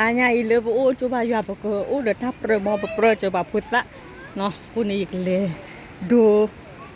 အါညါအံၤလၢပအိၣ်ကၠိဘါယွၤ ပကအိၣ်ဒီးတၢ်ပြၢမီ ပပြၢစၢၤပှၤဖိသၣ်နီၤ. အဃိန့ၣ် ယကလဲၤဒိ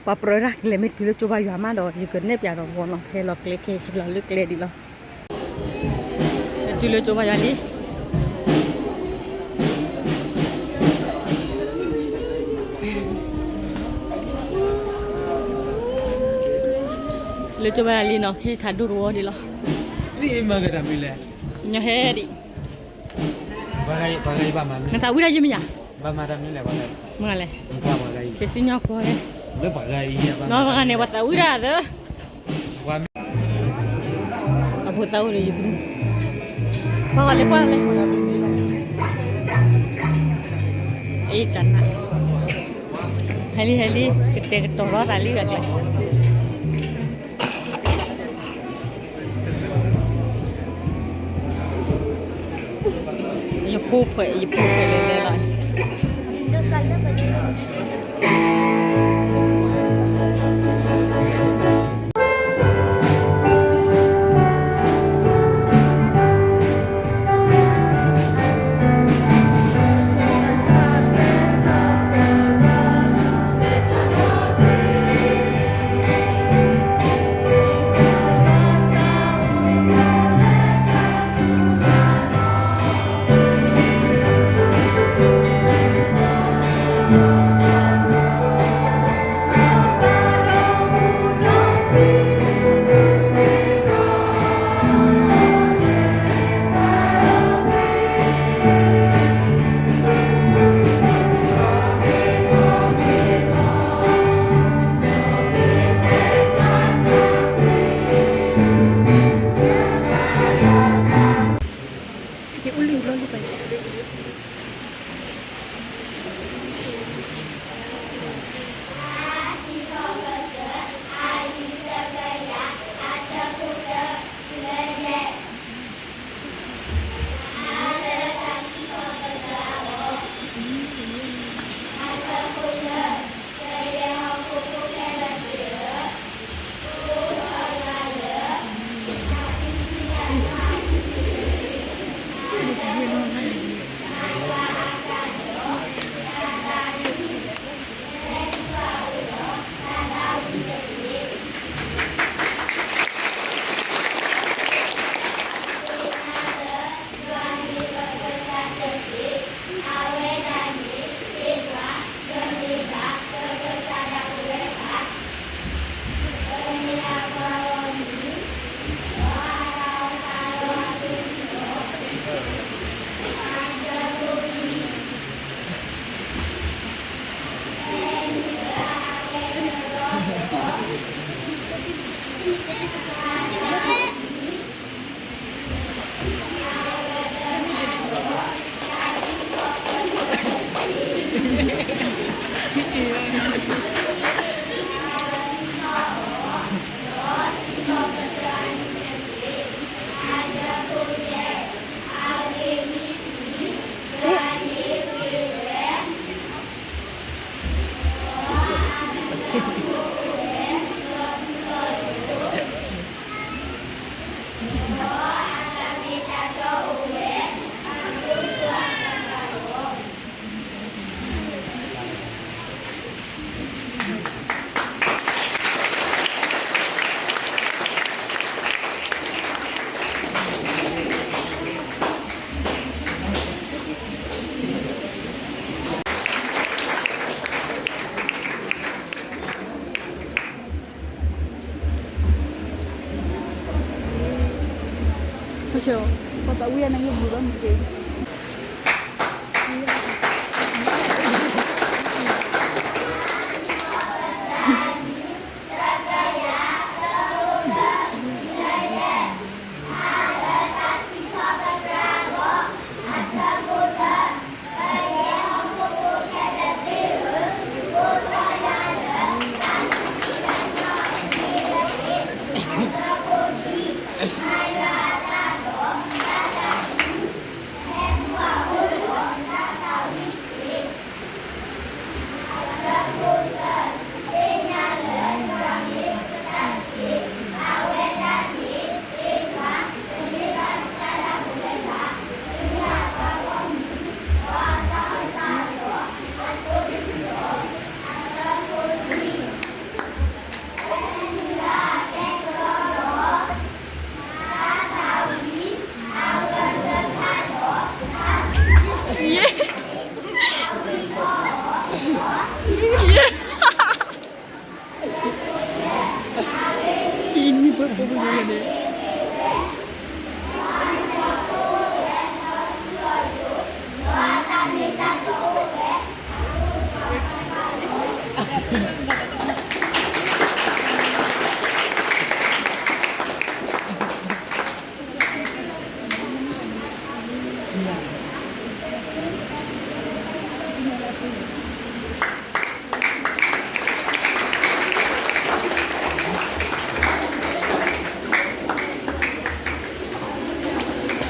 ပှၤပြၢတၢ်ကလဲၤမ့ၢ်တုၤလၢကၠိဘါယွၤမးဒီး ယကနဲၣ်ပၠးဒီးဂီၤနီၤ. ဟဲလီၤကျဲခဲ ဟဲလီၤလၢကျဲဒံးလီၤ. တုၤလၢကၠိဘါယွၤလံ. လၢကၠိဘါယွၤလံနီၤ, ခဲထးဒိၣ်တဝီဒံးလီၤ. မ့ၢ်မၤကတၢ်မနုၤလဲၣ်. ညီဟဲဒံး. နသးဝံၣ်တၢ်ယမ့ၢ်ယၤ. ဘၣ်မၤတၢ်မနုၤလဲၣ်. မ့ၢ်လဲၣ်. ကစံၣ်ညီၣ်ကွီၢ်လဲၣ်. လၢပှၤဂၤအံၤ, နီၢ်ပှၤဂၤန့ၣ် ပှၤသးဝံၣ်တၢ်သၢ. အဖိသၣ်အိၣ်ဒီးယကနူၤ, ကွၢ်ကွၢ်လဲၣ် ကွၢ်လဲၣ်. အ့ၣ် ကနၣ်, ဟဲလံ ဟဲလံ, ကတဲာ်ကတီၤထီၣ်သးလံ ဘၣ်ကျဲ. ယဖိဖှဲး ယဖိဖှဲးလဲၤလဲၤလီၤ.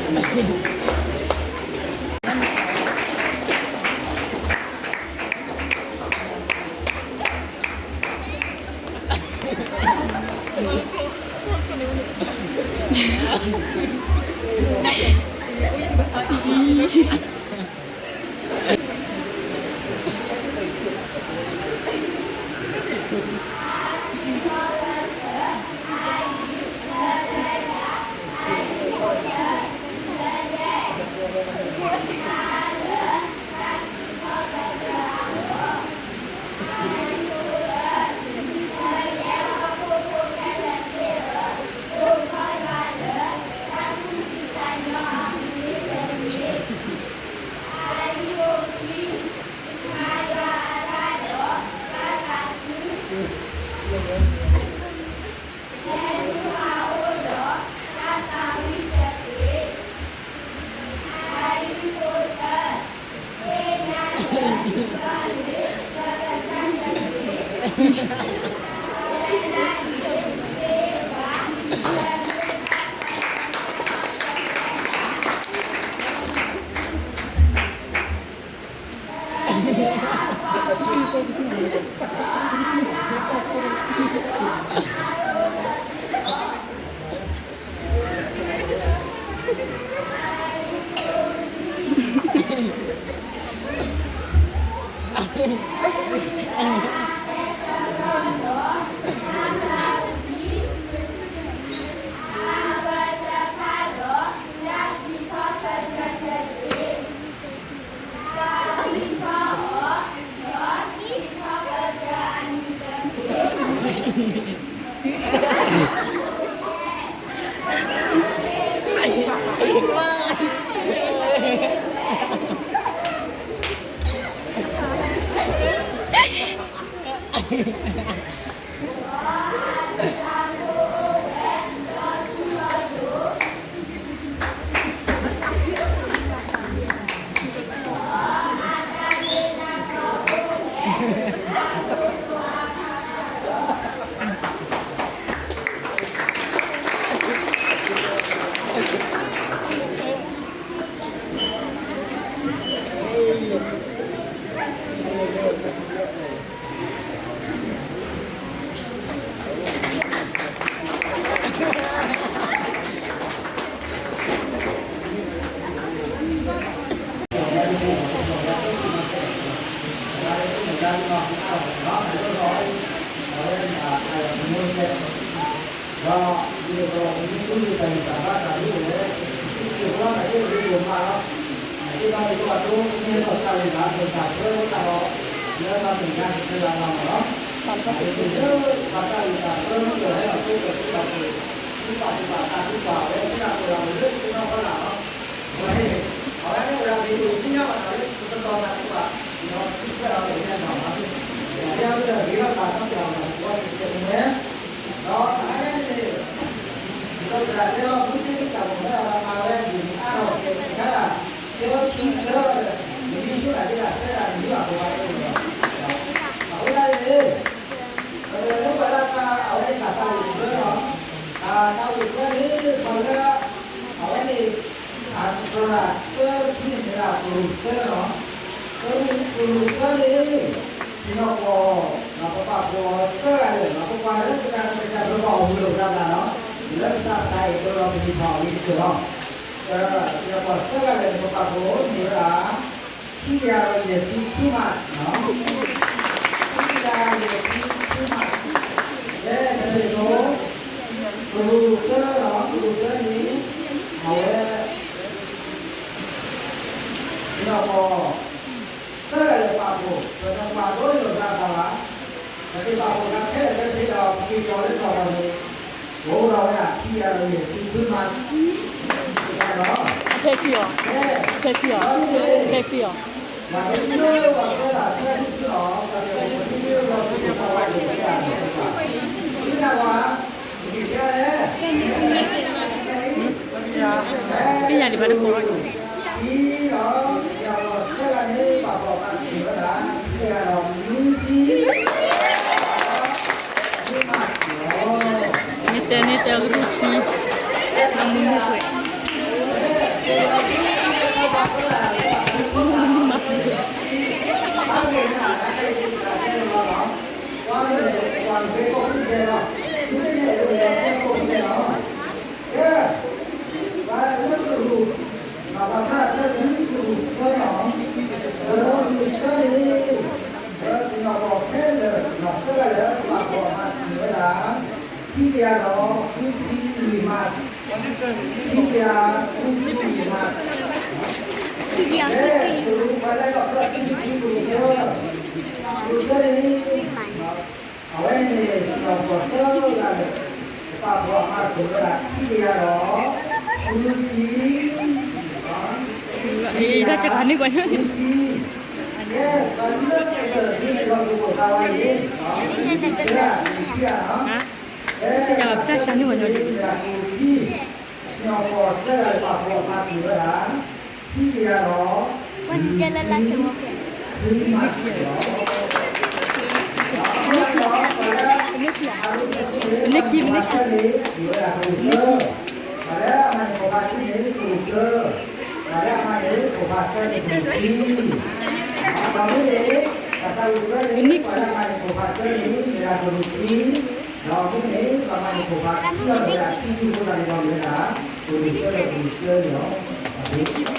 ဒီးတဟါညါန့ၣ်န့ၣ် ဒ်သိးပသရၣ်တဲလီၤ မူသ့ၣ်သ့ၣ်တၢ်မူဝဲ အဝဲမၤဝဲဒ်န့ၣ်အါထီၣ်ကဲးကဒါ ကဲဝဲခံကလၢဒီး မ့ၢ်ယိၤဆိတၢ်ဒ့တၢ်သၢတၢ်န့ၣ် မ့ၢ်ဘၣ်ကီဘၣ်အၢလီၤ. အဃိသတးန့ၣ် ပကလဲၤလိၣ်ဘၣ်ဒၣ်တၢ်အဝဲန့ၣ်တၢ်သးဝံၣ်တဘျီလီၤ. တၢ်သးဝံၣ်တဘျီန့ၣ် ပှၤလၢ အဝဲန့ၣ် အသရၣ်သၢဆံန့ၣ်မ့ၢ်ဒၣ်ကရူၢ်သၢလီၤ. ကရူၢ်သၢန့ၣ် ထံနီၢ်ကီၢ် ပပာ်ဖှိၣ်အီၤသၢဂၤလၢာ်လီၤ. ပကွၢ်လၢပတၢ်ကစၢ်ကရၢကရိအဂီၢ်လီၤ တဘျီဘျီလီၤ. လၢပတၢ်သးအံၤအဃိဒီး ပဟ့ၣ်ထီၣ်အဂ့ၤတစၢၤလီၤ. ထံနီၢ်ကီၢ်သၢဂၤလၢာ် ပပာ်ဖှိၣ်မ့ၢ်ဝဲဒၣ် ခံကယၤဒီးယဲၢ်ဆံခွံမး ခံကယၤယဲၢ်ဆံခွံမး လၢတၢ်န့ၣ်အဃိ ကရူၢ်သၢလီၤ. ကရူၢ်သၢန့ၣ် အဝဲ ထံနီၢ်ကီၢ် သၢဂၤလၢာ်ပာ်ဖှိၣ် ပတကွၢ်ဒိလီၤဘျါသးဘၣ်. ပက့ၤပာ်ဖှိၣ်တၢ်ခဲလၢာ်ခဲဆ့ဒီး ပက့ၤကၠီၤလၢထီၣ်ဒီးန့ၣ် အိၣ်ဒီးဝဲဒၣ်ခံကယၤဒီးယဲၢ်ဆံခွံမး ဒီး ဖဲခံအီၤ ဖဲခံအီၤ ဖဲခံအီၤ ပှၤမ့ၢ်စံးလၢပှၤကွဲးတၢ်သၢဒူၣ်သုလီၤ ပှၤကဲပှၤစံးလၢပှၤကွဲးတၢ်ဝဲဒၣ် မ့ၢ်ဒၣ်ဝဲ ပက့ၤဆါလဲၣ် ပညာလီၤဘၣ်တကိး အံၤဒီး ယၤလီၤသၢဂၤန့ၣ် ပာ်ဖှိၣ်ဘၣ်စံးဝဲဒၣ် ခံဂၤဒီးမုၢ်ဆံ မ့ၢ်တဲန့ၣ်တဲကရူၢ်ခံ မုၢ်မုၢ်ကွဲး ကဲ, ပှၤလၢကရူၢ်, ပှၤဖးတၢၢ်လၢကရူၢ်သၢလီၤ, ကရူၢ်သၢန့ၣ်, ဒီးစံၣ်ညီၣ်ကွီၢ်ခဲလၢာ် နီၢ်သၢဂၤလၢပာ်ဖှိၣ်မၤစၢၤဝဲဒၣ်, ခံကယၤဒီးဃုဆံလွံၢ်မး, ခံကယၤဃုဆံလွံၢ်မး, ကရူၢ်ပှၤလၢအဖျီၣ်ခံဆံကရူၢ်သၢ, ကရူၢ်သၢန့ၣ် အဝဲန့ၣ်စံၣ်ညီၣ်ကွီၢ်သၢဂၤလၢာ်, ပာ်ဖှိၣ်မၤစၢၤဝဲဒၣ်ခံကယၤဒီး, ဃုဆံ, ဃုဆံ, ကဲ, ပှၤလၢကဒၢၣ်ဒ်န့ၣ်လီၤကအိၣ်သးဝဲအံၤ, ကဲ, ကဲ, စံၣ်ညီၣ်ကွီၢ်သၢဂၤလၢာ်ပာ်ဖှိၣ်မၤစၢၤဝဲဒၣ်, ခံကယၤဒီး, လွံၢ်ဆံ, လွံၢ်ဆံလီၤ, မ့ၢ်ခံ, မ့ၢ်ခံ, မ့ၢ်ခံ, ပှၤလၢအမၤန့ၢ်ကီၢ်ဖးခံန့ၣ်ကရူၢ်သၢ, ပှၤလၢအမၤန့ၢ်ကီၢ်ဖးသၢန့ၣ်ကရူၢ်ခံ, ဒီးမ့ၢ်န့ၣ်, ပှၤသးဝံၣ်သၢန့ၣ် ပှၤလၢအမၤန့ၢ်ကီၢ်ဖးသၢန့ၣ် မ့ၢ်ဒၣ်ကရူၢ်ခံ, ဒီးမ့ၢ်န့ၣ် ပှၤမၤန့ၢ်ကီၢ်ဖးခံအီၤမ့ၢ်ဒၣ်ခံဒူဖိသးန့ၣ်လီၤ မ့ၢ်ဝဲဒၣ်, ကရူၢ်သၢဒီးကရူၢ်သၢန့ၣ်လီၤ, အဃိ